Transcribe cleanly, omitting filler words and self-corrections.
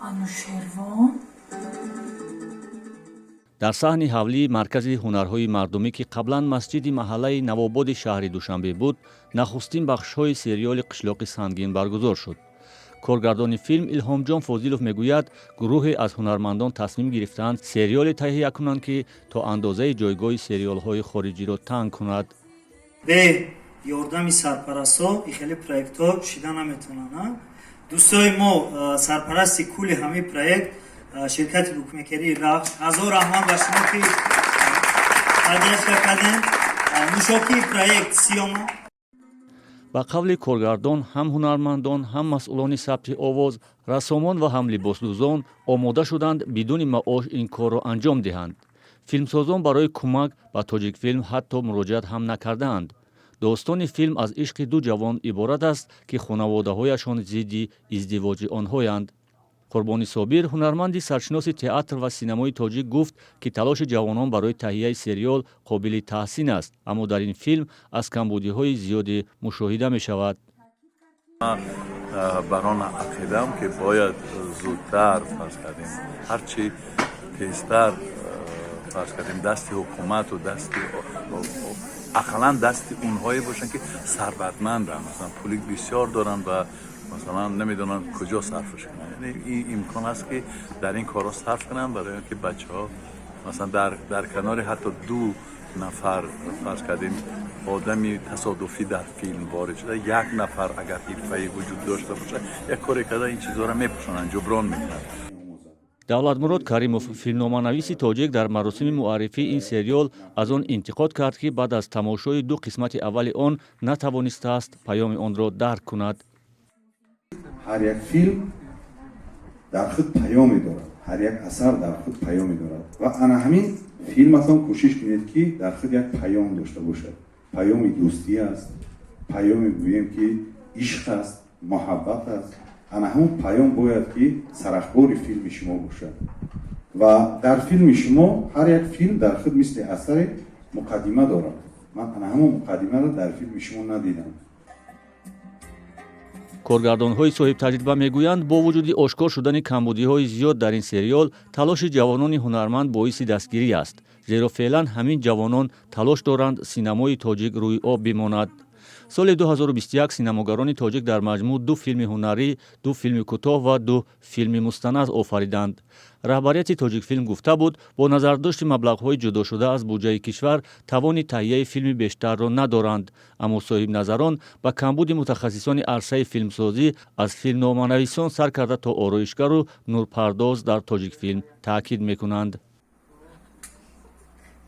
Анушервон. Дар саҳни ҳавлии Маркази ҳунарҳои мардумӣ, ки қаблан масҷиди маҳаллаи Навободи шаҳри Душанбе буд, нахустин бахшҳои сериёли «Қишлоқи сангин» баргузор шуд. Коргардони филм Илҳомҷон Фозилов мегӯяд, гурӯҳе аз ҳунармандон тасмим гирифтаанд, сериёле таҳия кунанд, ки то андозаи ҷойгоҳи сериолҳои хориҷиро танг кунад. Бе ёрдами сарпарастҳо и хеле проектҳо шида наметавонанд. Дӯстои мо, сарпарасти кулли ҳамин проект ширкати букмекерии «Рахш». Ҳазор раҳмат ба шумо, ки поддержка кардем. Нӯшокии проект «Сиёма». Ба қавли коргардон, ҳам ҳунармандон, ҳам масъулони сабти овоз, рассомон ва ҳам либосдӯзон омода шуданд бидуни маош ин корро анҷом диҳанд. Филмсозон барои кӯмак ба «Тоҷикфилм» ҳатто муроҷиат ҳам накардаанд. Достони филм аз ишқи ду ҷавон иборат аст, ки хонаводаҳояшон зидди издивоҷи онҳоянд. Қурбони Собир, ҳунарманди саршиноси театр ва синамои тоҷик, гуфт, ки талоши ҷавонон барои таҳияи сериол қобили таҳсин аст, аммо дар ин филм аз камбудиҳои зиёде мушоҳида мешавад. Бар он ақидаам, ки бояд зудтар, фарз кардем, ҳарчи тезтар, фарз кардем, дасти ҳукумату дасти ақаллан дасти онҳое бошанд, ки сарватманданд, масалан, пули бисёр доранд ва масалан намедонанд куҷо сарфш кунанд, яъне ин имкон ҳаст, ки дар ин корҳо сарф кунанд, барои он ки бачаҳо масалан дар канори ҳатто ду нафар, фарз кардем, одами тасодуфӣ дар филм ворид шуда, як нафар агар ҳирфаӣ вуҷуд дошта бошад, як коре карда, ин чизҳоро мепӯшонанд, ҷуброн мекунанд. Давлатмурод Каримов, филмноманависи тоҷик, дар маросими муаррифии ин сериол аз он интиқод кард, ки баъд аз тамошои ду қисмати аввали он натавонистааст паёми онро дарк кунад. Ҳар як филм дар худ паёме дорад, ҳар як асар дар худ паёме дорад ва ана ҳамин филматон кӯшиш кунед, ки дар худ як паём дошта бошад. Паёми дӯстӣ аст, паёме гӯем, ки ишқ аст, муҳаббат аст. Ана ҳамон паём бояд, ки сарахбори филми шумо бошад. Ва дар филми шумо ҳар як филм дар худ мисли асаре муқаддима дорад. Ман ана ҳамон муқаддимаро дар филми шумо надидам. Коргардонҳои соҳибтаҷриба мегӯянд, бо вуҷуди ошкор шудани камбудиҳои зиёд дар ин сериол, талоши ҷавонони ҳунарманд боиси дастгирӣ аст, зеро феълан ҳамин ҷавонон талош доранд синамои тоҷик рӯи об бимонад. Соли 2021 синамогарони тоҷик дар маҷмӯъ ду филми ҳунарӣ, ду филми кӯтоҳ ва ду филми мустанад офариданд. Раҳбарияти «Тоҷикфилм» гуфта буд, бо назардошти маблағҳои ҷудошуда аз буҷаи кишвар тавони таҳияи филми бештарро надоранд, аммо соҳибназарон ба камбуди мутахассисони арсаи филмсозӣ, аз филмноманависон сар карда то ороишгару нурпардоз дар «Тоҷикфилм» таъкид мекунанд.